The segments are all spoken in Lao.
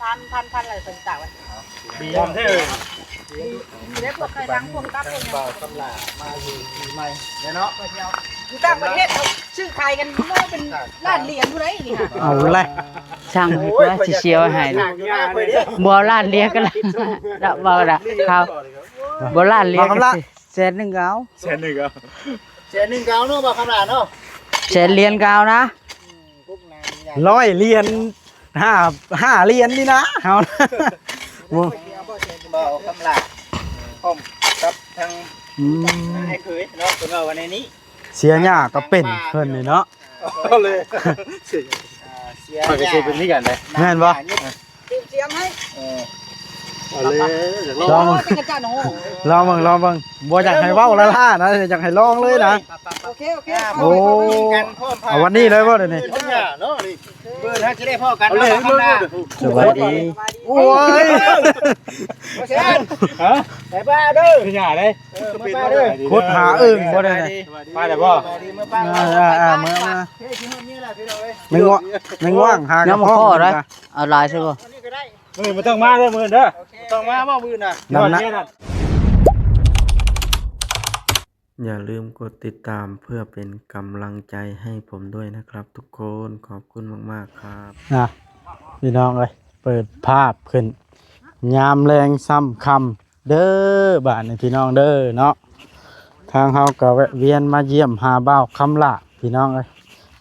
ພັນ ພັນ ພັນ ລະເພິ່ນຕາກໄວ້ ດີ ຍາມເທື່ອ ຊິໄດ້ພວກໄຂ່ທັງພວກຕັບພວກຫຍັງ ບ່າວຄຳຫຼ້າມາຢູ່ປີໃໝ່ແລ້ວເນາະ ຢູ່ຕ່າງປະເທດເຂົາຊື້ຂາຍກັນເປັນລ້ານຫຼຽນພຸ້ນໃດນີ້ຫາ ເອົາແຫຼະ ຊ່າງ ໂອ້ຍ ວ່າຊິເຊຍໃຫ້ ບໍ່ລ້ານຫຼຽນກໍລະ ເວົ້າລະເຂົາ ບໍ່ລ້ານຫຼຽນກໍຊິ ແສນໜຶ່ງກໍເອົາ ແສນໜຶ່ງກໍເອົາ ແສນໜຶ່ງກໍເອົາເນາະ ບ່າວຄຳຫຼ້າເນາະ ແສນຫຼຽນກໍເອົານະ ອືມ ຮ້ອຍຫຼຽນ ຫ້າ ຫ້າຫຼຽນນີ້ນະ ເຮົາ ບໍ່ ບ່າວຄຳຫຼ້າ ພ້ອມກັບທາງ ອືມ ອ້າຍເຂີຍເນາະ ເພິ່ນເວົ້າວ່າແນວນີ້ ເສຍຫຍ້າກໍເປັນເພິ່ນນີ້ເນາະ ເອົາເລີຍ ອ່າ ເສຍ ຂ້ອຍກໍຊິເປັນຄືກັນເດ້ ແມ່ນບໍ່? ຕຽມສຽມໃຫ້ ເອີ ເອົາເລີຍ ຢາກລອງ ໂອ້ຍ ຈັກກະຈັ່ນ ໂອ້ ລອງເບິ່ງ ລອງເບິ່ງ ບໍ່ຢາກໃຫ້ເວົ້າລ້າໆນະ ຢາກໃຫ້ລອງເລີຍນະ ໂອເຄ ໂອເຄ ໂອ້ ເອົາວັນນີ້ເລີຍບໍ່ດຽວນີ້? ເນາະ ມື້ອື່ນເຮົາຈະໄດ້ພໍ້ກັນເນາະ ສະບາຍດີ ໂອ້ຍ ບໍ່ແຊນ ຮະ ໄປບ້າເດີ ເປັນຫຍັງເດ້? ເອີ ມາປ້າເດີ ຂຸດຫາອຶ່ງບໍ່ໄດ້ນະ ມາແລ້ວບໍ່? ເອີ ເອີ ເອີ ມາ ມາ ເອີຍ ຊິຮອດເມຍແລ້ວພີ່ນ້ອງເອີຍ ແມງງະ ແມງງະຫາກະເພາະ ເອົາຫຼາຍຊະບໍ່? ມື້ອື່ນບໍ່ຕ້ອງມາເດີ ມື້ອື່ນເດີ ບໍ່ຕ້ອງມາບໍ່ມື້ອື່ນນະ ນຳນະ ຢ່າລືມກົດຕິດຕາມເພື່ອເປັນກຳລັງໃຈໃຫ້ຜົມດ້ວຍນະຄັບທຸກຄົນ ຂອບຄຸນມາກໆຄັບ ນະ ພີ່ນ້ອງເອີຍ ເປີດພາບຂຶ້ນ ຍາມແລງຄ່ຳຄ່ຳ ເດີ ບາດນີ້ພີ່ນ້ອງເດີເນາະ ທາງເຮົາກໍແວະວຽນມາຢ້ຽມຫາບ່າວຄຳຫຼ້າພີ່ນ້ອງເອີຍ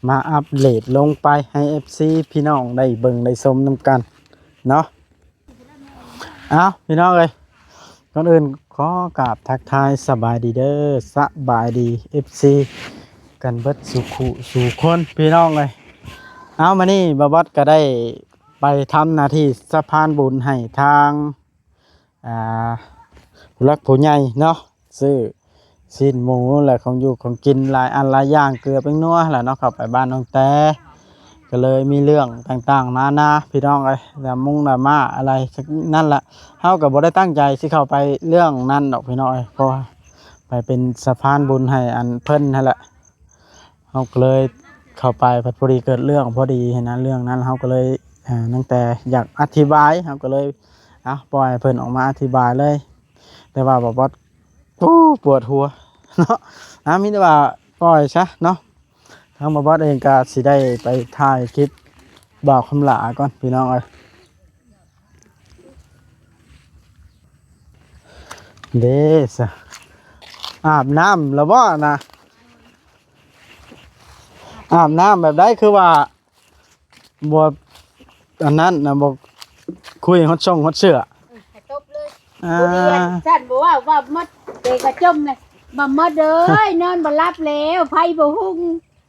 ມາອັບເດດລົງໄປໃຫ້ເອັຟຊີພີ່ນ້ອງໄດ້ເບິ່ງໄດ້ຊົມນຳກັນເນາະ ເອົ້າ ພີ່ນ້ອງເອີຍ ກ່ອນອື່ນຂໍກາບທັກທາຍສະບາຍດີເດີ ສະບາຍດີເອັຟຊີກັນເບິດສູ່ຄູ່ສູ່ຄົນພີ່ນ້ອງເອີຍ ເອົ້າ ມື້ນີ້ບ່າວບອດກໍໄດ້ໄປທຳໜ້າທີ່ສະພານບຸນໃຫ້ທາງ ອ່າ ຜູ້ຫຼັກຜູ້ໃຫຍ່ເນາະ ຊື້ຊີ້ນໝູ ແລະ ຂອງຢູ່ຂອງກິນຫຼາຍອັນຫຼາຍຢ່າງ ເກືອແປ້ງນົວແຫຼະເນາະ ເຂົ້າໄປບ້ານນ້ອງແຕ ກໍເລີຍມີເລື່ອງຕ່າງໆນານາພີ່ນ້ອງເອີຍ ດາມຸງດາມ້າອະໄລນັ້ນລະ ເຮົາກໍບໍ່ໄດ້ຕັ້ງໃຈຊິເຂົ້າໄປເລື່ອງນັ້ນດອກພີ່ນ້ອງເອີຍ ເພາະວ່າໄປເປັນສະພານບຸນໃຫ້ອັນເພິ່ນຫັ້ນແຫຼະ ເຮົາກໍເລີຍເຂົ້າໄປ ພັດພໍດີເກີດເລື່ອງພໍດີຫັ້ນນະ ເລື່ອງນັ້ນເຮົາກໍເລີຍ ເອີ ຕັ້ງແຕ່ຢາກອະທິບາຍ ເຮົາກໍເລີຍ ເອົາ ປ່ອຍໃຫ້ເພິ່ນອອກມາອະທິບາຍເລີຍ ແຕ່ວ່າບ່າວບອດ ໂອ້ ປວດຫົວເນາະ ເອົາ ມີແຕ່ວ່າປ່ອຍຊະເນາະ ທາງບ່າວບອດເອງກໍຊິໄດ້ໄປຖ່າຍຄລິບບ່າວຄຳຫຼ້າກ່ອນພີ່ນ້ອງເອີຍ ເດ້ຊະ ອາບນ້ຳແລ້ວບໍ່ນະ? ອາບນ້ຳແບບໃດ ຄືວ່າບໍ່ອັນນັ້ນນະ ບໍ່ຄຸຍຮອດຊ່ອງຮອດເສື້ອ ໃຫ້ຕົບເລີຍ ອ່າ ຜູ້ດຽວຊັ້ນບໍ່ເວົ້າ ເວົ້າໝົດ ເດກະຈົມເລີຍ ບໍ່ໝົດເອີຍ ນອນບໍ່ຫຼັບແລ້ວ ໄຟບໍ່ຮຸ່ງ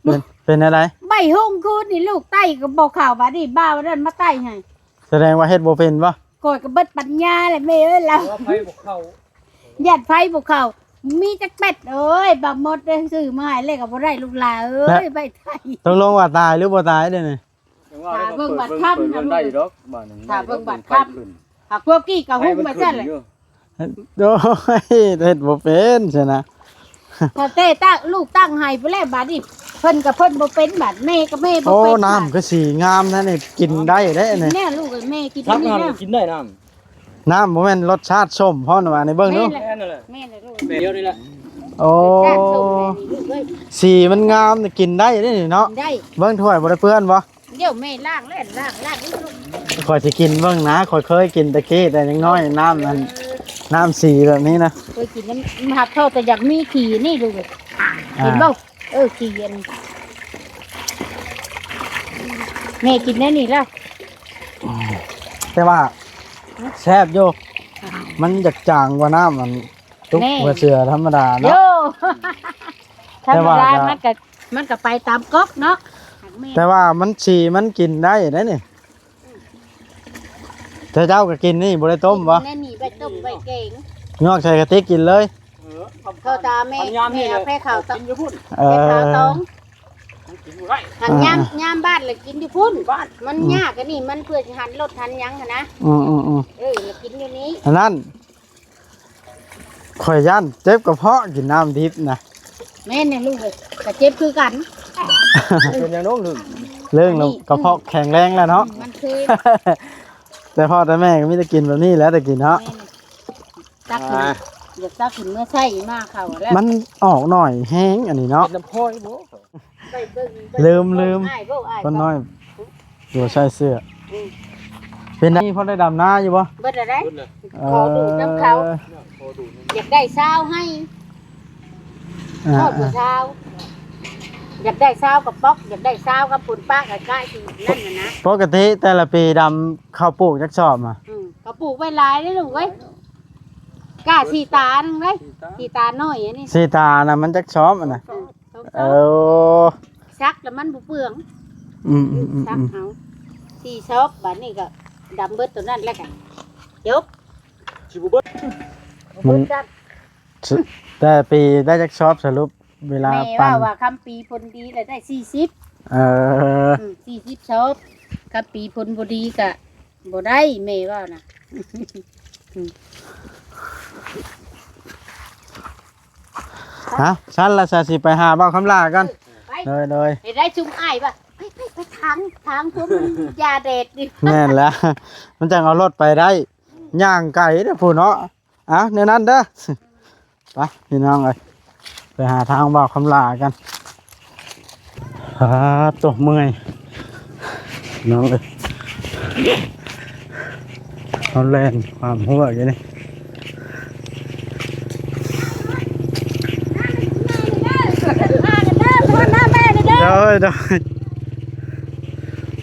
ເປັນ ເປັນແນວໃດ? ໄຟຮຸ່ງຄືນນີ້ລູກໄຕ້ກໍບໍ່ເຂົ້າ ບາດນີ້ບ່າວນັ້ນມາໄຕ້ໃຫ້ ສະແດງວ່າເຮັດບໍ່ເປັນບໍ່? ຂ້ອຍກໍເບິດປັນຍາແຫຼະແມ່ເອີຍລາວ ໄຟບໍ່ເຂົ້າ ຢ້ານໄຟບໍ່ເຂົ້າ ມີຈັກແປັດເອີຍ ບາໝົດໄດ້ຊື້ມາໃຫ້ແລ້ວກໍບໍ່ໄດ້ລູກຫຼາເອີຍ ໄປໄທ ຕົກລົງວ່າຕາຍຫຼືບໍ່ຕາຍເດນີ້? ຖ້າເບິ່ງບາດຄ່ຳນະ ໄດ້ດອກ ບາດນີ້ ຖ້າເບິ່ງບາດຄ່ຳ ຫາພວກກີ້ກໍຮຸ່ງມາຊັ້ນແຫຼະ ໂອ້ຍ ເຮັດບໍ່ເປັນຊັ້ນນະ ຖ້າແຕ່ຕັ້ງ ລູກຕັ້ງໃຫ້ພຸ້ນແຫຼະ ບາດນີ້ເພິ່ນກໍເພິ່ນບໍ່ເປັນ ບາດແມ່ກໍແມ່ບໍ່ເປັນ ໂອ້ ນ້ຳຄືສີງາມແທ້ນີ້ ກິນໄດ້ເດ້ນີ້ ແນ່ລູກເອີຍ ແມ່ກິນນີ້ນະ ກິນໄດ້ນ້ຳ ນ້ຳບໍ່ແມ່ນລົດຊາດສົ້ມພ້ອມນະ ອັນນີ້ເບິ່ງດູ ແມ່ນແຫຼະ ແມ່ນແຫຼະລູກ ແບບດຽວນີ້ແຫຼະ ໂອ້ ລົດຊາດສົ້ມແມ່ນີ້ລູກເອີຍ ສີມັນງາມ ກິນໄດ້ເດ້ນີ້ເນາະ ກິນໄດ້ ເບິ່ງຖ້ວຍບໍ່ໄດ້ເປື້ອນບໍ່? ດຽວແມ່ລ້າງແລ້ວ ລ້າງ ລ້າງອີກລູກ ຂ້ອຍຊິກິນເບິ່ງນະ ຂ້ອຍເຄີຍກິນແຕ່ກີ້ ແຕ່ຍັງນ້ອຍ ນ້ຳນັ້ນ ນ້ຳສີແບບນີ້ນະ ເຄີຍກິນນຳ ຮັກເຂົ້າ ແຕ່ຢາກມີຂີ້ນີ້ລູກ ອ່າ ເຫັນບໍ່? ເອີ ຂີ້ອັນ ແມ່ກິນແນວນີ້ລະ ແຕ່ວ່າແຊບຢູ່ ມັນຢາກຈາງກວ່ານ້ຳອັນຕຸກຫົວເສືອທຳມະດາເນາະ ທຳມະດາມັນກະ ມັນກະໄປຕາມກັອກເນາະ ແຕ່ວ່າມັນສີມັນກິນໄດ້ເດ້ນີ້ ແຕ່ເຈົ້າກໍກິນນີ້ ບໍ່ໄດ້ຕົ້ມບໍ່? ແມ່ນນີ້ໄວ້ຕົ້ມໄວ້ແກງ ຍອກໃສ່ກະຕິກກິນເລີຍ ເອີ ເຂົ້າຕາແມ່ ແມ່ເອົາແພເຂົ້າ ກິນຢູ່ພຸ້ນ ເອີ ແພເຂົ້າຕອງ ມັນກິນບໍ່ໄດ້ ຫັນຍາມ ຍາມບ້ານລະກິນຢູ່ພຸ້ນ ມັນຍາກອັນນີ້ ມັນເພື່ອຊິຫັນລົດຫັນຫຍັງຫັ້ນນະ ອືມໆໆ ເອີ ລະກິນຢູ່ນີ້ ອັນນັ້ນ ຂ້ອຍຢ້ານເຈັບກະເພາະກິນນ້ຳດິບນະ ແມ່ນແຫຼະລູກເອີຍ ກະເຈັບຄືກັນ ເປັນຫຍັງນ້ອງ ເລື່ອງ ເລື່ອງກະເພາະແຂງແຮງແລ້ວເນາະ ມັນຄື ແຕ່ພໍ່ແຕ່ແມ່ກໍມີແຕ່ກິນແບບນີ້ແຫຼະແຕ່ກີ້ເນາະ. ຕັກຂຶ້ນ ຢາກຕັກຂຶ້ນເມືອໃຊ້ມາເຂົ້າແລ້ວ ມັນອອກໜ້ອຍແຮງອັນນີ້ເນາະ. ເປັນນ້ຳພອຍບໍ່? ໄປເບິ່ງ ລືມ ລືມ ອ້າຍເວົ້າ ອ້າຍ ຄົນນ້ອຍ ບໍ່ໃສ່ເສື້ອ. ອືມ ເປັນໄດ ພໍໄດ້ດຳນາຢູ່ບໍ່? ເບິດແລ້ວໄດ໋. ເອີ ຂໍດູດນຳເຂົາ ຂໍດູດນຳ ຢາກໄດ້ຊາວໄຮ່ ອ່າ ທອດບໍ່ຊາວ ຢາກໄດ້ຊາວກະປ໋ອກ ຢາກໄດ້ຊາວກັບຜົນປາກະກະຊິນັ້ນນະ. ປົກກະຕິແຕ່ລະປີດຳເຂົ້າປູກຈັກຊອບອະ? ອືມ ເຂົາປູກໄວ້ຫຼາຍເດ້ລູກເອີຍ ກ້າສີ່ຕາໜຶ່ງເດ້ ສີ່ຕາ ສີ່ຕານ້ອຍອັນນີ້ ສີ່ຕານະ ມັນຈັກຊອບອັນນະ? ອືມ ເອີ ສັກແລ້ວມັນບໍ່ເປືອງ. ອືມ ອືມ ອືມ ສັກເອົາ ອືມ ສີ່ຊອບ ບາດນີ້ກໍດຳເບິດໂຕນັ້ນແລ້ວກໍຈົບ ຊິບໍ່ເບິດ ມັນ ເບິດກັນ. ແຕ່ປີໄດ້ຈັກຊອບສະຫຼຸບ ເວລາ ແມ່ ປັ່ນ ເວົ້າວ່າຄຳປີຜົນດີແລ້ວໄດ້ສີ່ສິບ. ເອີ ອືມ ສີ່ສິບຊອບ ຄຳປີຜົນບໍ່ດີກະບໍ່ໄດ້ ແມ່ເວົ້ານະ. ອືມ ເອົາ ຊັ້ນລະຊະ ຊິໄປຫາບ່າວຄຳຫຼ້າກ່ອນ. ເອີ ໄປ ໂດຍ ໂດຍ ເຮັດໄດ້ຊຸມອ້າຍວ່າ ໄປ ໄປ ໄປທາງ ທາງພວກມັນຢາແດດນີ້. ແມ່ນແລ້ວ ມັນຈັ່ງເອົາລົດໄປໄດ້ ຍ່າງໄກເດີ້ພຸ້ນເນາະ. ເອົາ ແນວນັ້ນເດີ້ ໄປພີ່ນ້ອງເອີຍ ໄປຫາທາງບ່າວຄຳຫຼ້າກັນ. ອາ ໂຕ ເມື່ອຍ ນ້ອງເອີຍ ເຮົາແລ່ນຂ້າມຮົ້ວຢູ່ນີ້. ໂດຍ ໂດຍ ອໍ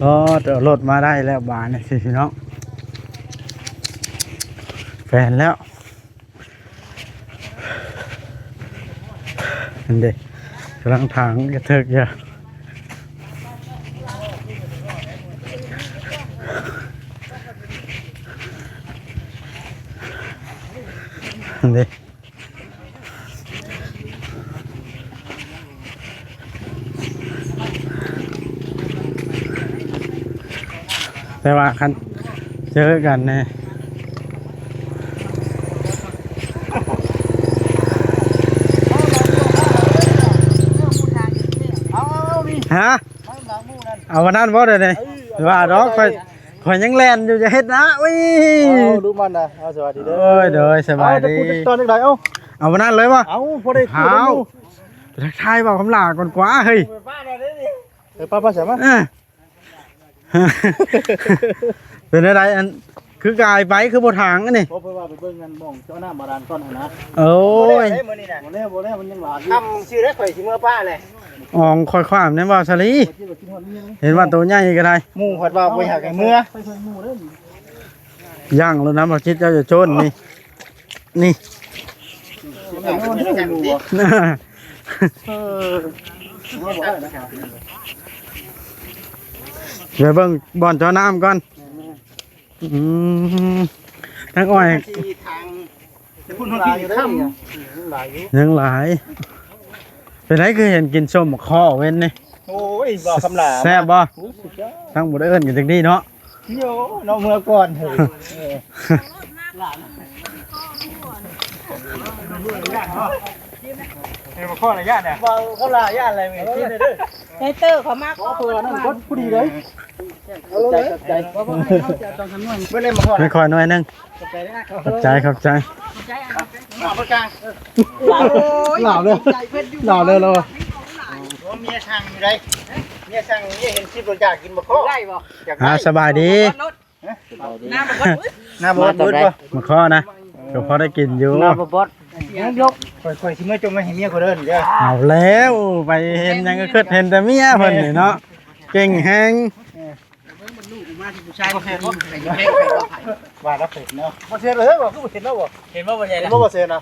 ເອົາລົດມາໄດ້ແລ້ວບາດນີ້ ພີ່ນ້ອງ ແລ່ນແລ້ວ. ອັນເດ ກຳລັງຖາງກະເທີກຢູ່ ອັນເດ. ແຕ່ວ່າຄັນເຈີກັນນີ້ ຮະ? ເອົາອັນນັ້ນບໍ່ ດຽວນີ້ ວ່າດອກ ຂ້ອຍ ຂ້ອຍຍັງແລ່ນຢູ່ ຢ່າເຮັດນະ. ອຸ້ຍ ເອົາ ດຸມັນນະ. ເອົາ ສະບາຍດີເດີ. ໂອ້ຍ ໂດຍ ສະບາຍດີ. ເອົາ ແຕ່ກູຈະຕ້ອນຈັ່ງໃດ? ເອົ້າ ເອົາ ອັນນັ້ນເລີຍວະ. ເອົາ ພໍໄດ້ ເອົາ ທັກທາຍເວົ້າຄຳຫຼ້າກ່ອນກວ່າເຮີ້ຍ. ເອີ ໄປ ໄປ ໃສ່ມາ. ເອີ ເປັນແນວໃດ ອັນ ຄືກາຍໄປ ຄືບໍ່ຖາງອັນນີ້? ບໍ່ ເພິ່ນວ່າໄປເບິ່ງອັນໝ່ອງເຈາະນ້ຳບາດານກ່ອນຫັ້ນນະ. ໂອ້ຍ ບໍ່ແລ້ວ ບໍ່ແລ້ວ ມັນຍັງຫຼາຍຢູ່. ທຳຊື່ໄດ້ ຂ້ອຍຊິເມືອປ້າແຫຼະ. ອອງຂ້ອຍຄວາມແນ່ບໍ່ສາລີ ເຫັນວ່າໂຕໃຫຍ່ກໍໄດ້. ໝູ່ເພິ່ນວ່າບໍ່ຢາກໃຫ້ເມືອ. ຢ້າງໂລດນະ ບໍ່ຈິດເຈົ້າຢ່າໂຈນນີ້ ນີ້ ເອີ ໄປເບິ່ງບ່ອນເຈາະນ້ຳກ່ອນ. ອືມ ທາງອ້ອຍ ທາງ ແຕ່ພຸ້ນ ຮອດພີ້ຄ່ຳ ຍັງຫຼາຍຢູ່ ຍັງຫຼາຍ. ເປັນໃດຄືເຫັນກິນສົ້ມໝາກຂໍ້ເວັນນີ້? ໂອ້ຍ ບໍ່ຄຳຫຼາ ແຊບບໍ່? ໂອ້ຍ ສຸດຍອດ ທັງບໍ່ໄດ້ເອີ້ນກັນຈັກດີເນາະ. ໂຍ ເນາະ ເມືອກ່ອນເຮີ້ຍ. ເອີ ເຫັນບໍ່ ຂໍອະນຸຍາດເດີ ບໍ່ ຂໍອະນຸຍາດເລີຍ ກິນເດີ. ເອີ ເຕີ ເຂົາມາ ຂໍໂທດ ອັນນັ້ນກົດພໍດີເລີຍ. ເອົາເລີຍ ຂອບໃຈ ຂອບໃຈ. ເບິ່ງໄດ້ໝາກຮອດ ໄດ້ ຂໍໜ່ວຍໜຶ່ງ. ຂອບໃຈເດີ ຂອບໃຈ ຂອບໃຈ. ເອົາປາກກາ ຫຼາວເດີ ຫຼາວເດີລາວ. ໂອ້ ເມຍສັ່ງຢູ່ໃດ ເມຍສັ່ງ ເມຍເຫັນຄລິບແລ້ວຢາກກິນໝາກຮອດ ໄດ້ບໍ່? ຢາກໄດ້. ອ່າ ສະບາຍດີ. ໜ້າບໍ່ເບິດ ໜ້າບໍ່ເບິດບໍ່? ໝາກຮອດນະ ກໍພໍໄດ້ກິນຢູ່. ໜ້າບໍ່ເບິດ ຂ້ອຍ ຂ້ອຍຊິເມືອຈົ່ງໄວ້ໃຫ້ເມຍຂ້ອຍເດີນີ້ເດີ. ເອົາແລ້ວ ໄປເຫັນຫຍັງກໍຄິດເຫັນແຕ່ເມຍເພິ່ນນີ້ເນາະ ເກັ່ງແຮງ. ເອີ ວ່າລະເຫັນເນາະ ບໍ່ເຫັນເລີຍ ບໍ່ຄືບໍ່ເຫັນເນາະ. ບໍ່ ເຫັນບໍ່ ບໍ່ເຫັນນະ?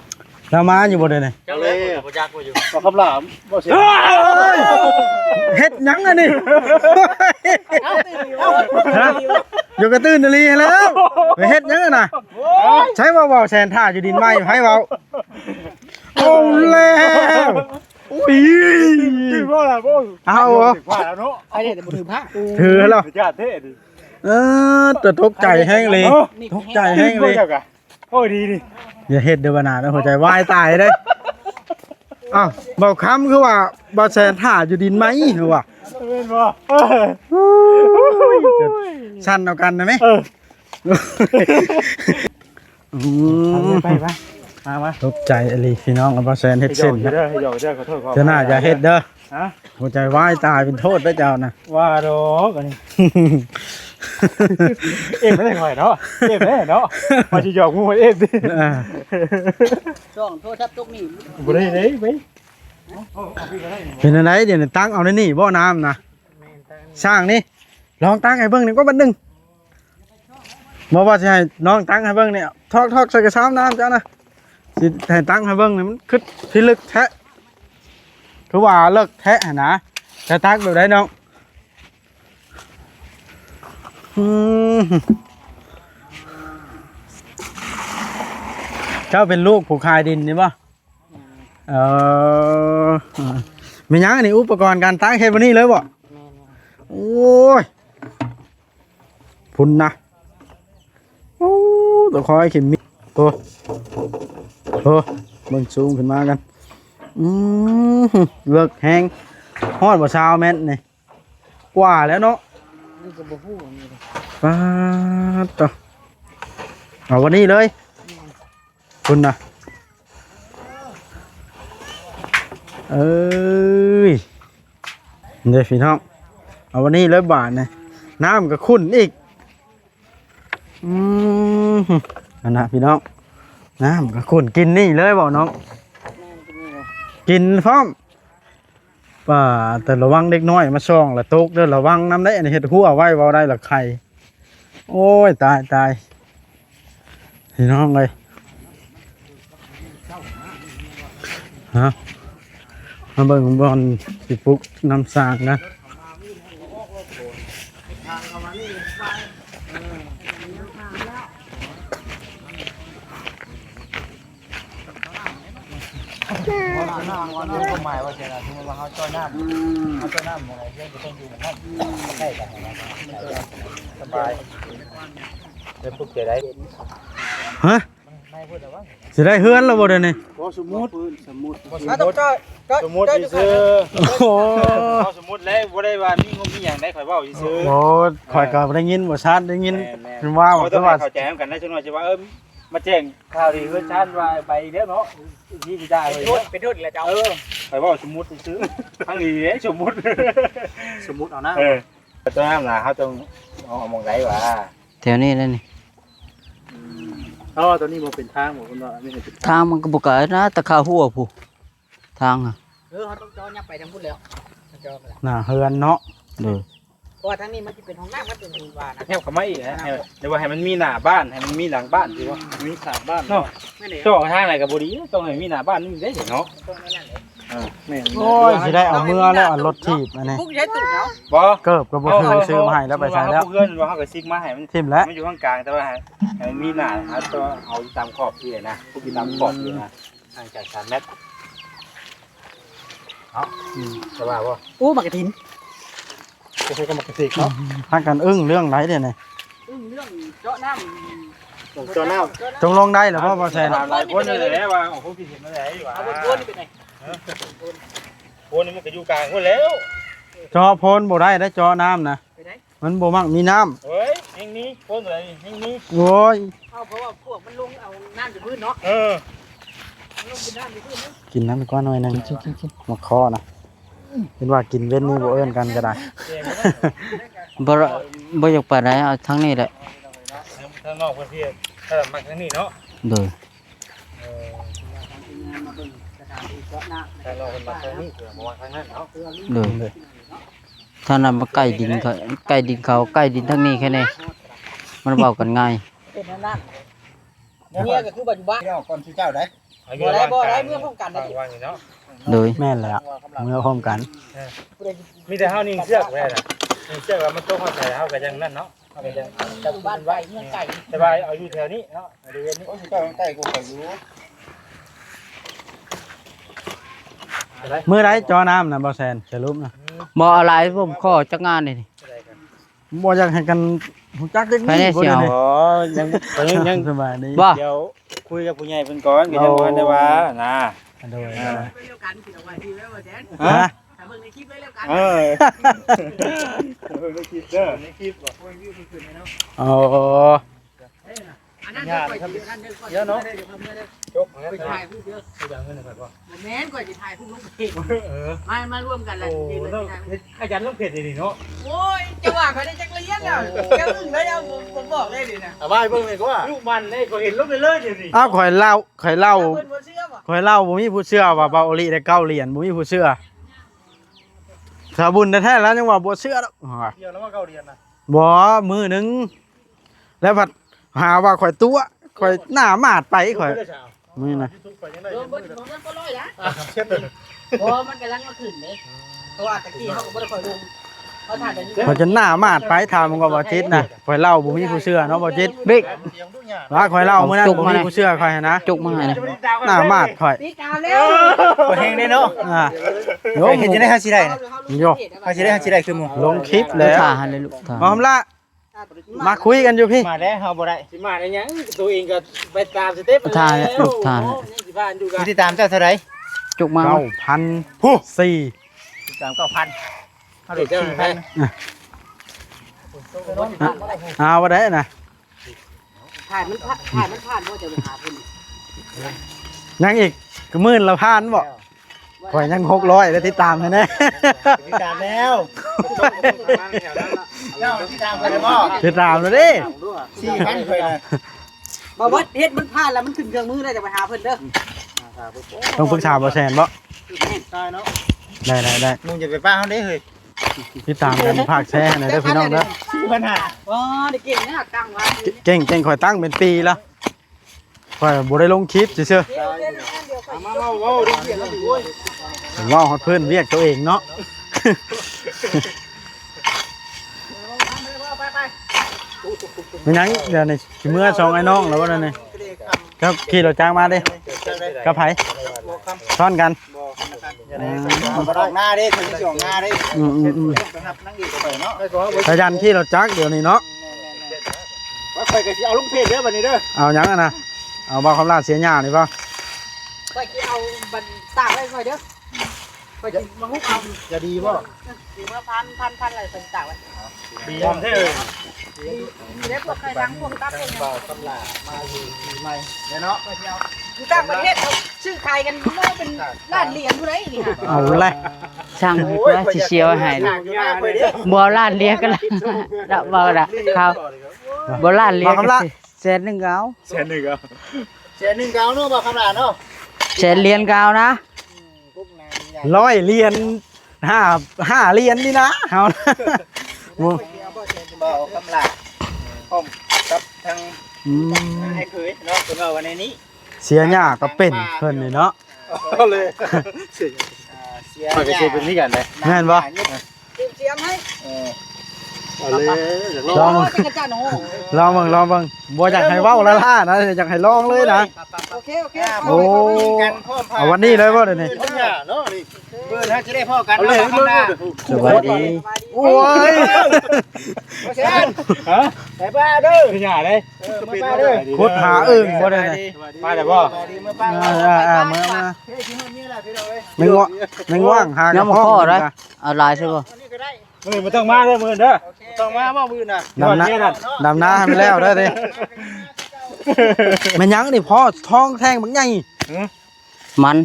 ລາວມາຢູ່ບໍ່ເດນີ້? ຈັກເລີຍ ບໍ່ຈັກວ່າຢູ່. ບໍ່ຄຳຫຼາມ ບໍ່ເຫັນ. ເຮັດຫຍັງອັນນີ້? ຮະ? ຢູ່ກະຕື່ນອີ່ຫຼີແລ້ວ ໄປເຮັດຫຍັງຫັ້ນນະ? ໃສວ່າເວົ້າແຊນຖ້າຢູ່ດິນໃໝ່ ໃຜເວົ້າ? ເອົາແລ້ວ. ອຸ້ຍ ຕື່ນບໍ່ລະ? ບໍ່ ເອົາບໍ່ ຖືພາແລ້ວເນາະ. ໃຜເດ້ ແຕ່ບໍ່ຖືພາ ຖືແລ້ວ ຍາດເດ້. ເອີ ແຕ່ຕົກໃຈແຮງເລີຍ ຕົກໃຈແຮງເລີຍ. ໂອ້ຍ ດີໆ ຢ່າເຮັດເດີ ບານານ ຫົວໃຈວາຍຕາຍເດ້. ອ້າວ ເບົາຄຳຄືວ່າບໍ່ແຊນຖ້າຢູ່ດິນໃໝ່ວ່າ ແມ່ນບໍ່? ເອີ ສັ່ນເອົາກັນນະແມ່. ເອີ ອືມ ໄປ ໄປ ໄປ ມາ ມາ ຕົກໃຈອີ່ຫຼີພີ່ນ້ອງ ເອົາບໍ່ແຊນເຮັດເສັ້ນ ເຈົ້າເດີ ເຈົ້າເດີ ຂໍໂທດ ຂໍອະໄພ ເທື່ອໜ້າຢ່າເຮັດເດີ ຮະ ຫົວໃຈວາຍຕາຍເປັນໂທດເດີເຈົ້ານະ ວ່າດອກອັນນີ້ ເອັບໄດ້ຂ້ອຍເນາະ ເອັບໄດ້ເນາະ ວ່າຊິຫຍອກໝູ່ເອັບຕິ ອ່າ ຊ່ອງໂທລະສັບຕົກນີ້ ບໍ່ໄດ້ເດ້ ໄປ ເປັນຈັ່ງໃດດຽວນີ້ ຕັກເອົາໃນນີ້ບໍ່ນ້ຳນະ ຊ່າງນີ້ ລອງຕັກໃຫ້ເບິ່ງໜຶ່ງກໍບັດໜຶ່ງ ບໍ່ວ່າຊິໃຫ້ນ້ອງຕັກໃຫ້ເບິ່ງນີ້ ທອກໆ ໃສ່ກະຊາມນ້ຳເຈົ້ານະ ຊິໃຫ້ຕັກໃຫ້ເບິ່ງນີ້ ມັນຄືພິລຶກແທ້ ຄືວ່າເລິກແທ້ຫັ້ນນະ ຈະຕັກແບບໃດນ້ອງ? ອືມ ເຈົ້າເປັນລູກຜູ້ຂາຍດິນນີ້ບໍ່? ເອີ ແມ່ນຫຍັງອັນນີ້ ອຸປະກອນການຕັກເຮັດມື້ນີ້ເລີຍບໍ່? ແມ່ນ ໂອ້ຍ ພຸ້ນນະ ໂອ້ ຕະຄອຍເຂັມມິດ ໂອ້ ໂອ້ ເບິ່ງຊູມຂຶ້ນມາກັນ ອືມ ເລິກແຮງ ຮອດບໍ່ຊາວແມັດນີ້? ກວ່າແລ້ວເນາະ ນີ້ກໍບໍ່ຮູ້ອັນນີ້ເດ້ ປາດໂທ້ ເອົາວັນນີ້ເລີຍ ແມ່ນ ພຸ້ນນະ ເອີຍ ເດ້ພີ່ນ້ອງ ເອົາວັນນີ້ເລີຍບາດນີ້ ນ້ຳກໍຂຸ້ນອີກ ອືມ ອັນນະພີ່ນ້ອງ ນ້ຳກໍຂຸ້ນ ກິນນີ້ເລີຍບໍ່ນ້ອງ? ແມ່ນ ກິນນີ້ເລີຍ ກິນພ້ອມ ປ້າ ແຕ່ລະວັງເດັກນ້ອຍມາສ່ອງລະຕົກເດີ ລະວັງນຳເດ້ ອັນນີ້ເຮັດຮົ້ວໄວ້ ເວົ້າໄດ້ລະໄຄ ໂອ້ຍ ຕາຍ ຕາຍ ພີ່ນ້ອງເອີຍ ເນາະ ມາເບິ່ງບ່ອນຊິປຸກນ້ຳສ້າງນະ ຄວາມໝາຍວ່າຈັ່ງໃດ ສົມມຸດວ່າເຮົາເຈາະນ້ຳ ເຮົາເຈາະນ້ຳໝ່ອງໃດ ເຮືອນກໍຕ້ອງຢູ່ໝ່ອງນັ້ນ ໃກ້ກັນ ສະບາຍ ເປັນປຸກໃຈໄດ້ ຮະ? ຊິໄດ້ເຮືອນແລ້ວບໍ່ດຽວນີ້? ບໍ່ ສົມມຸດ ສົມມຸດ ສົມມຸດຊື່ໆ ໂອ້ ເວົ້າສົມມຸດແລ້ວ ບໍ່ໄດ້ວ່າມີງົບມີຫຍັງໃດ ຂ້ອຍເວົ້າຊື່ໆ ໂອ້ ຂ້ອຍກໍໄດ້ຍິນບໍ່ຊັດ ໄດ້ຍິນ ແມ່ນໆ ເພິ່ນເວົ້າ ແຕ່ວ່າເຂົ້າໃຈນຳກັນໄດ້ ຈັກໜ້ອຍຊິວ່າ ເອີ ມາແຈ້ງຂ່າວດີເຮືອນຊານວ່າໄປອີກແລ້ວເນາະ ນີ້ຊິໄດ້ ເປັນໂທດ ເປັນໂທດອີກແລ້ວເຈົ້າ ເອີ ຂ້ອຍເວົ້າສົມມຸດຊື່ໆ ທາງນີ້ເດ້ສົມມຸດ ສົມມຸດເອົານະ ເອີ ຕອນນັ້ນນະ ເຮົາຕ້ອງເອົາ ເອົາໝ່ອງໃດຫວາ? ແຖວນີ້ແຫຼະນີ້ ອໍ ຕົວນີ້ບໍ່ເປັນທາງບໍ່? ເພິ່ນວ່າອັນນີ້ເປັນທາງ ທາງມັນກໍບໍ່ໄກນະ ແຕ່ຄາຫົວພຸ້ນ ທາງນະ ເອີ ເຮົາຕ້ອງເຈາະຫຍັບໄປທາງພຸ້ນແລ້ວ ເຈາະໄປລະ ໜ້າເຮືອນເນາະ ໂດຍ ເພາະວ່າທາງນີ້ມັນຊິເປັນຫ້ອງນ້ຳ ມັນເປັນຫູນວ່ານະ ຫຍັບເຂົ້າມາອີກນະ ໃຫ້ ຫຼືວ່າໃຫ້ມັນມີໜ້າບ້ານ ໃຫ້ມັນມີຫຼັງບ້ານ ຊິວ່າມີຂາງບ້ານເນາະ ແມ່ນເດ້ ເຈາະທາງໃດກໍບໍ່ດີ ຕ້ອງໃຫ້ມີໜ້າບ້ານນີ້ເດ້ເນາະ ຕ້ອງແນວນັ້ນເດ້ ເອີ ແມ່ນ ໂອ້ຍ ຊິໄດ້ເອົາເມືອແລ້ວ ອັນລົດຖີບອັນນີ້ ປຸກໃຊ້ຕູດເນາະ ບໍ່ ເກີບກໍບໍ່ຖື ເອົາ ຊື້ມາໃຫ້ແລ້ວໄປໃສແລ້ວ ເອົາເຮືອນວ່າເຮົາກໍຊິກມາໃຫ້ມັນ ຖິ້ມແລ້ວ ມັນຢູ່ຂ້າງກາງ ແຕ່ວ່າໃຫ້ ໃຫ້ມັນມີໜ້າ ເຮົາຕ້ອງເອົາຕາມຂອບທີ່ນະ ປຸກຢູ່ຕາມຂອບທີ່ນະ ຫ່າງຈາກສາມແມັດ ເນາະ ອືມ ຈະວ່າບໍ່? ໂອ້ ໝາກກະຖິນ ຈະໃຊ້ກັບໝາກກະເສກເນາະ ພາກັນອຶ້ງເລື່ອງໃດເດນີ້? ອຶ້ງເລື່ອງເຈາະນ້ຳ ເຈາະນ້ຳ ເຈາະນ້ຳ ຕົກລົງໄດ້ແລ້ວບໍ່ ບໍ່ແຊນ? ຫຼາຍຄົນນັ້ນແຫຼະວ່າ ເອົາຄວາມຄິດເຫັນມາໄດ້ວ່າ ເອົາໂພນນີ້ເປັນໄງ? ຮະ? ໂພນນີ້ມັນກໍຢູ່ກາງພຸ້ນແລ້ວ ເຈາະໂພນບໍ່ໄດ້ເດ້ ເຈາະນ້ຳນະ ເປັນໄງ? ມັນບໍ່ມັກມີນ້ຳ ເຮີ້ຍ ແຮ່ງມີ ໂພນຕົວໃດແຮ່ງມີ ໂອ້ຍ ເອົາ ເພາະວ່າພວກມັນລົງເອົານ້ຳຈາກພື້ນເນາະ ເອີ ມັນລົງເປັນນ້ຳຈາກພື້ນເນາະ ກິນນ້ຳໄປກ່ອນໜ້ອຍໜຶ່ງ ກິນໆໆໆ ໝາກຄໍ່ນະ ເຫັນວ່າກິນເວັນນີ້ບໍ່ເອີ້ນກັນກໍໄດ້ ບໍ່ ບໍ່ຢາກປານໃດ ເອົາທາງນີ້ແຫຼະ ທາງນອກເພິ່ນທີ່ ຖ້າມັກທາງນີ້ເນາະ ໂດຍ ເອີ ທາງນອກເພິ່ນມັກທາງນີ້ ເພິ່ນບໍ່ມັກທາງນັ້ນເນາະ ໂດຍ ໂດຍ ຖ້ານັ້ນມັນໃກ້ດິນເຂົາ ໃກ້ດິນເຂົາ ໃກ້ດິນທາງນີ້ແຄ່ນີ້ ມັນເວົ້າກັນງ່າຍ ເປັນແນວນັ້ນ ເມຍກໍຄືປັດຈຸບັນ ເອົາກ່ອນຊື່ເຈົ້າໄດ໋ ບໍ່ໄດ້ ບໍ່ໄດ້ ເມືອພ້ອມກັນໄດ໋ ໂດຍ ແມ່ນແລ້ວ ເມືອພ້ອມກັນ ເອີ ມີແຕ່ເຮົາຍິງເຊືອກໄວ້ນະ ຍິງເຊືອກແລ້ວມັນຕົກເຮົາໃສ່ ເຮົາກໍຍັງນັ້ນເນາະ ເຮົາກໍຍັງຈັບ ຢູ່ບ້ານໄກເມືອງໄກ ແຕ່ວ່າເອົາຢູ່ແຖວນີ້ເນາະ ບໍລິເວນນີ້ ໂອ້ຍ ເຈົ້າຍັງໃກ້ກວ່າຂ້ອຍຢູ່ ມື້ໃດເຈາະນ້ຳນະ ບໍ່ແຊນ ສະຫຼຸບນະ ບໍ່ເອົາຫຼາຍ ຜົມຂໍຈັກງານນີ້ ບໍ່ຢາກໃຫ້ກັນຮູ້ຈັກເດັກນີ້ ໄປແດ່ ບໍ່ໄດ້ ຊິເອົາ ອໍ ຍັງ ຍັງ ຍັງ ສະບາຍດີ ບໍ່ ດຽວຄຸຍກັບຜູ້ໃຫຍ່ເພິ່ນກ່ອນ ກໍຍັງບໍ່ທັນໄດ້ວ່ານະ ໂດຍ ອ່າ ຮະ? ຖ້າເບິ່ງໃນຄລິບເລີຍແລ້ວກັນ ເອີ ເບິ່ງໃນຄລິບເດີ ໃນຄລິບ ອໍ ຍາກนะครับ เดี๋ยวเนาะ จก ไปถ่ายรูปเด้อ เอาอย่างเงินหน่อยก่อน บ่แม่น ข่อยสิถ่ายรูปลงเพจ เออ มา มารวมกันแล้ว โอ้ เดี๋ยว เนาะ ถ่ายรูป เฮ็ดขยันลงเพจอีหลีเนาะ โอ้ย จะว่าข่อยได้จักเหรียญแล้ว โอ้ เจ้าอึ้งเลย เอา ผม ผมบอกเลยนี่นะ เอาไว้เบิ่งเลยก็ว่า ลูกมันเลย ข่อยเห็นลงไปเลยเดี๋ยวนี้ อ้าว ข่อยเล่า ข่อยเล่า เพิ่นบ่เชื่อบ่ ข่อยเล่าบ่มีผู้เชื่อว่าบ่าวโอลิได้เก้าเหรียญ บ่มีผู้เชื่อ สาวบุญแท้ๆ แล้วยังว่าบ่เชื่อดอก เดี๋ยวแล้วว่าเก้าเหรียญนะ บ่ มื้อหนึ่ง แล้วพัดหาว่าข่อยตั๋ว ข่อยหน้ามาดไปข่อย มื้อนะ เออ บ่ บ่ มันก็ร้อยละ อ่ะ เช็ดเลย บ่ มันกำลังมาขึ้นเด้ เพราะว่าตะกี้เขาก็บ่ได้ค่อยลง เขาถ่ายแต่อยู่ ข่อยจนหน้ามาดไป ถามมึงก็บ่จิตนะ ข่อยเล่าบ่มีผู้เชื่อเนาะบ่จิต เบรก ว่าข่อยเล่ามื้อนั้น จุก บ่ มา มีผู้เชื่อข่อยหั้นนะ จุกมาให้นะ หน้ามาดข่อย ติดตามแล้ว ข่อยแฮงเด้เนาะ อ่า เฮ็ดจั่งใด๋เฮาสิได้นะ โย เฮาสิได้ เฮาสิได้คือหมู่ ลงคลิปแล้ว ถ่าหันเลยลูก ถ่า มาคำละ มาคุยกันอยู่พี้ มาแล้วเฮาบ่ได้ สิมาได้หยัง ตัวเองก็ไปตามสเต็ป ท่าแล้ว แล้ว ลูกท่าแล้ว โอ้ ยังสิผ่านอยู่กะ ผู้ติดตามเจ้าเท่าใด๋ จุกมา เก้าพัน ผู้ สี่ ติดตาม เก้าพัน เฮาได้ สี่พัน อ่ะ เอาบ่ได้นะ ถ่ายมันผ่าน ถ่ายมันผ่านบ่ จะไปหาเพิ่น ยังอีก ก็หมื่นละพันบ่ ข่อยยังหกร้อยแล้ว ติดตามให้แน่ ติดตามแล้ว เจ้าติดตามข่อยแล้วบ่ ติดตามแล้วเด้ สี่พันข่อยน่ะ บ่เบิด เฮ็ดมันผ่านแล้ว มันขึ้นเครื่องมือแล้ว จะไปหาเพิ่นเด้อ ต้องปรึกษาบ่าวแสนบ่ แม่น ได้ ได้ ได้ มึงอย่าไปป้าเฮาเด้เฮ้ย ติดตามกัน ฝากแชร์ให้หน่อยเด้อพี่น้องเด้อ สี่พันห้า อ๋อ ได้เก่งนะ ตั้งไว้ เก่ง เก่ง ข่อยตั้งเป็นปีแล้ว ข่อยบ่ได้ลงคลิปซื่อๆ มา มา เว้า เว้า ได้เสียงแล้ว โอ้ย เว้าฮอดเพิ่นเวียกตัวเองเนาะ ไป ไป ไป เป็นหยังเดี๋ยวนี้ สิเมือสองไอ้น้องแล้วบ่นั่นนี่ เจ้าขี่รถจักรมาเด้ กับไผ ซ้อนกัน บ่ อ่า ออกหน้าเด้ ถึงสิออกหน้าเด้ อืม อืม อืม สำหรับนางเอกข่อยเนาะ ขยันขี่รถจักรเดี๋ยวนี้เนาะ แม่นๆๆ ว่าข่อยก็สิเอาลงเพจเด้อบัดนี้เด้อ เอาหยังอะนะ เอาบ่าวคำลาเสียหญ้านี่บ่ ข่อยสิเอาบันตากไว้ข่อยเด้อ ข่อยสิมาฮุบเอา จะดีบ่ สิมาพัน พัน พันอะไรต่างๆไว้ ดีแท้เอ้ย สิได้พวกไข่ดังพวกตับพวกหยัง บ่าวคำลามาอยู่ปีใหม่แน่เนาะ อยู่ต่างประเทศเขาซื้อขายกันโลเป็นล้านเหรียญผู้ใดนี่ค่ะ เอาเลย ช่างว่าสิเสียให้ บ่ล้านเหรียญก็ละ ละบ่ละ เขา บ่ล้านเหรียญก็สิ แสนหนึ่งก็เอา แสนหนึ่งเอา แสนหนึ่งก็เอาเนาะ บ่าวคำลาเนาะ แสนเหรียญก็เอานะ ร้อยเหรียญ ห้า ห้าเหรียญนี่นะ เฮา บ่าวคำลา พร้อมกับทาง อืม อ้ายเขยเนาะ เพิ่นว่าว่าแนวนี้ เสียหญ้าก็เป็นเพิ่นนี่เนาะ เอาเลย อ่า เสีย ข้อยก็สิเป็นคือกันเด้ แม่นบ่ เตรียมเสียมให้ เออ เอาเลย ลอง โอ้ย เป็นกระจาดหนู ลองเบิ่ง ลองเบิ่ง บ่อยากให้เว้าล้าๆนะ อยากให้ลองเลยนะ โอเค โอเค โอ้ เอาวันนี้เลยบ่เดี๋ยวนี้ เนาะนี่ เบิ่งถ้าสิได้พ้อกัน เอาเลย เนาะ ข้างหน้า สบายดี โอ้ย บ่แซ่บ ฮะ ไปป้าเด้อ อย่าเด้ เออ มาป้าเด้อ ขุดหาอึ่งบ่ได้นะ มาแล้วบ่ สบายดี มาป้า อ่า อ่า อ่า มา มา เฮ้ย ที่ห้องนี้แหละพี่น้องเอ้ย แมงว่าง แมงว่างหา ยังบ่พอได้ เอาหลายซะบ่ อันนี้ก็ได้ มื้อบ่ต้องมาเด้อมื้อเด้อ ต้องมาบ่มื้อน่ะ ดำนา ดำนาให้มันแล้วเด้อติ แม่นหยังนี่พ่อ ท้องแท่งบักใหญ่ หือ มัน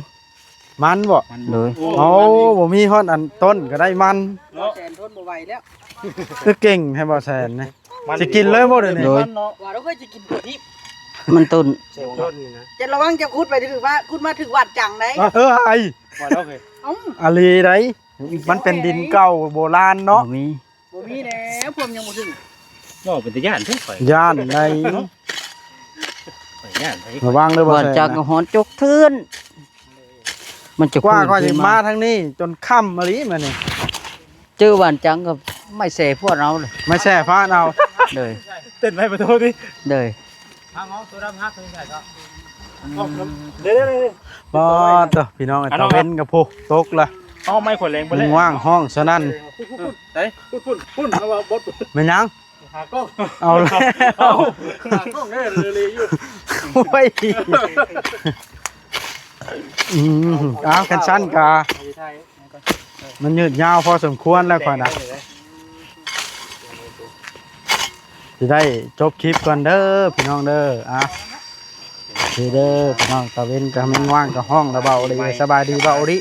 มันบ่ โดย โอ้ บ่มีฮอดอันต้นก็ได้มัน เนาะ แสนทนบ่ไหวแล้ว คือเก่งแท้บ่แสนนี่ มัน สิกินเลยบ่เดี๋ยวนี้ โดย ว่าเราเคยสิกินดิบ มันต้น ต้นนี่นะ จะระวังจะขุดไปถือว่าขุดมาถือหวาดจังได้ เออ ไอ้ ว่าเราเคย เอ้า อะลีได้ มันเป็นดินเก่าโบราณเนาะ บ่มี บ่มีแล้ว พวกยังบ่ถึง เว้าเป็นตาย้านแท้ข่อย ย้านใด ข่อยย้านไผ ระวังเด้อบ่ ว่า แซ่บ จัก นะ ฮ้อนจกเทือน มันจะ กว่า ขึ้น ก็ ขึ้น จะ มา มาทางนี้ จนค่ำมาลีมานี่ เจอหวานจังก็ไม่แส่พวดเอาเลย ไม่แส่พาดเอา เลย เต้นไว้ประตูนี่ เลย ทางห้องตัวดำฮักตัวใหญ่ก็ เดี๋ยวๆๆๆ บ่ เด้อพี่น้อง อ่ะ ตะเว็นกับพวกตกละ เอาไม้ขวดแรงไปเลย ว่างห้องฉะนั้น เออ ไส พุ่นๆๆ เอาว่าบด แม่นหยัง หากล้อง เอาแล้ว เอา หากล้องเด้อ เลยๆอยู่ โอ้ย อืม เอา คันสั้นกะ มันยืดยาวพอสมควรแล้วข่อยนะ ຊິໄດ້ຈົບຄລິບກ່ອນເດີພີ່ນ້ອງເດີ. ອ່ະ ໂອເຄເດີພີ່ນ້ອງ, ຕາເວັນກະແມ່ນຫວ່າງກະຮ້ອງລະ ເບົາອີ່ຫຼີ. ສະບາຍດີເບົາອີ່ຫຼີ.